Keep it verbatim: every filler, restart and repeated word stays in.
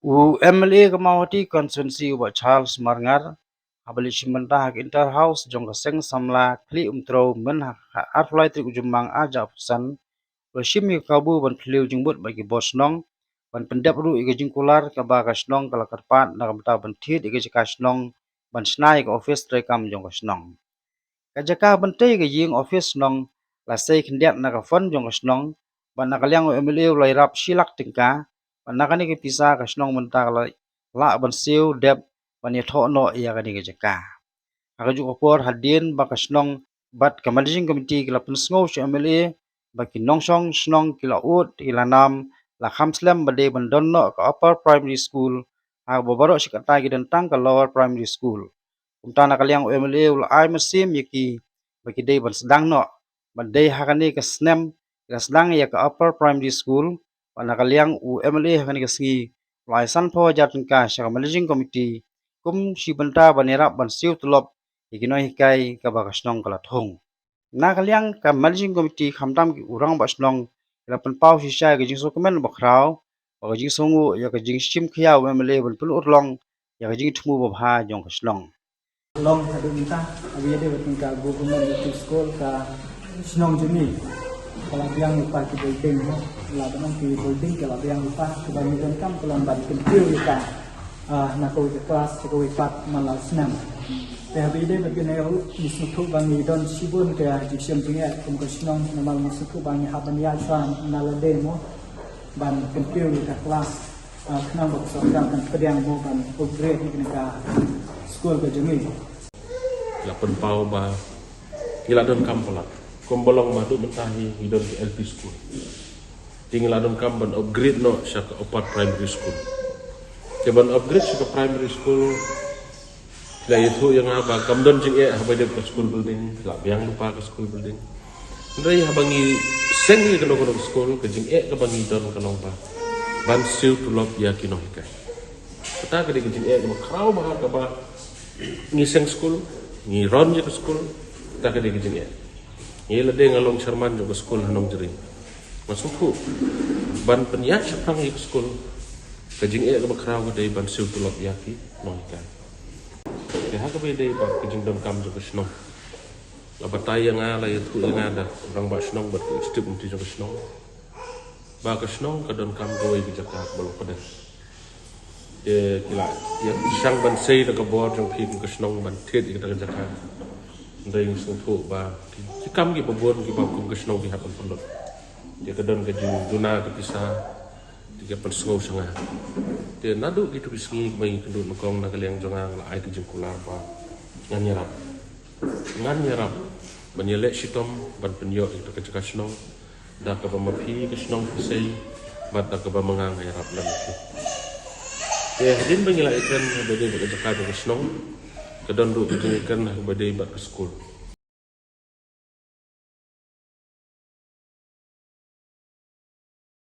U M L A ka Mawhati Constituency u Bah Charles Marngar, haba leit shim bynta ha ka Inter House jong ka Seng Samla Khlieh Umtrew mynha ka arphew lai tarik u Jymmang ar hajar arphew san, u la shim ïa ka kabu ban phylliew jingmut bad ki bor shnong, ban pyndep ruh ïa ka jingkular kaba ka shnong ka la kyrpad na ka bynta ban thied ïa ka jaka shnong ban shna ïa ka ophis treikam jong ka shnong. Ka jaka ban tei ka ïing ophis shnong la sei khyndiat na ka fund jong ka shnong, bad na ka liang u M L A u la ïarap shi lak tyngka, bad na kane ka pisa ka shnong mynta ka la lah ban siew dep ban ïathoh noh ïa kane ka jaka. Ha kajuh ka por hadien ba ka shnong bad ka managing committee ki la pynsngew sha u M L A ba ki nongshong shnong ki la ud, ki la nam, la kham slem ba dei ban don noh ka upper primary school, haba baroh shi katta ki don tang ka lower primary school. Kumta na ka liang u M L A u la ai mynsiem ïa ki ba ki dei ban sdang noh, ba dei ha kane ka snem ki la sdang ïa ka upper primary school, bad na ka liang u M L A ha kane ka sngi u la ai sanphew hajar tyngka sha ka managing committee kum shi bynta ban ïarap ban siew tulop ïa ki nonghikai kaba ka shnong ka la thung. Na ka liang ka managing committee khamtam ki u rangbah shnong ki la pynpaw shisha ïa ka jingsngewkmen bakhraw, bad ka jingsngew ïa ka jingshim khia u M L A ban pynurlong ïa ka jingthmu babha jong ka shnong. Long haduh mynta, haba ïadei bad ka Government L P School ka shnong jong ngi, ka la biang lypa ki building, mo. La ban ong ki building, ka la biang lypa, kaba ngi donkam ka long ban kyntiew ïa ka, ah, na kawei ka klas sha kawei pat man la u snem. Te haba ïadei bad kane ruh ngi sngewthuh ba ngi don shibun ka jingshem jingeh kum ka shnong, namar ngi sngewthuh ba ngi hap ban ïaid shuwa na lade, mo, ban kyntiew ïa ka klas, ah, khnang ba ka sorkar kan pdiang, mo, ban upgrade ïa kane ka skul ka jong ngi. La pynpaw ba ngi la donkam palat, kumba long ba haduh mynta hi ngi don ka L P school. Te ngi la donkam ban upgrade noh sha ka upper primary school. Te ban upgrade sha ka primary school, la ïathuh ïa nga ba kam don jingeh haba ïadei ka school building, la biang lypa ka school building. Hynrei haba ngi seng ïa kano kano ka school, ka jingeh kaba ngi don ka long ba ban siew tulop ïa ki nonghikai. Kata ka dei ka jingeh kaba khraw bha kaba ngi seng school, ngi run ïa ka school, kata ka dei ka jingeh. Ngi, lade nga long chairman jong ka school ha Nongjring, nga sngewthuh ban pynïaid shaphrang ïa ka school, ka jingeh kaba khraw ka dei ban siew tulop ïa ki nonghikai. Te ha kaba ïadei bad ka jingdonkam jong ka shnong, la batai ïa nga, la ïathuh ïa nga da u rangbah shnong bad ka executive committee jong ka shnong ba ka shnong ka donkam kawei ka jaka kaba long kdar. Te ki la ïa shang ban sei da ka bor jong phi kum ka shnong ban thied ïa kata ka jaka. Hynrei ngi sngewthuh ba ki, ki kam kiba bun kiba kum ka shnong ki hap ban pynlut. Te ka don ka jingduna ka pisa, te ki pynsngew sha nga. Te naduh kito ki sngi ba ngi kynduh nyngkong, na ka liang jong nga nga la ai ka jingkular ba ngan ïarap, ngan ïarap ban ïaleh shitom ban pynïoh ïa kata ka jaka shnong da kaba ma phi ka shnong phi sei, bad da kaba ma nga nga ïarap lem ma phi. Te hadien ba ngi la ïakren haba ïadei bad ka jaka jong ka shnong, ka don ruh ka jingïakren haba ïadei bad ka skul.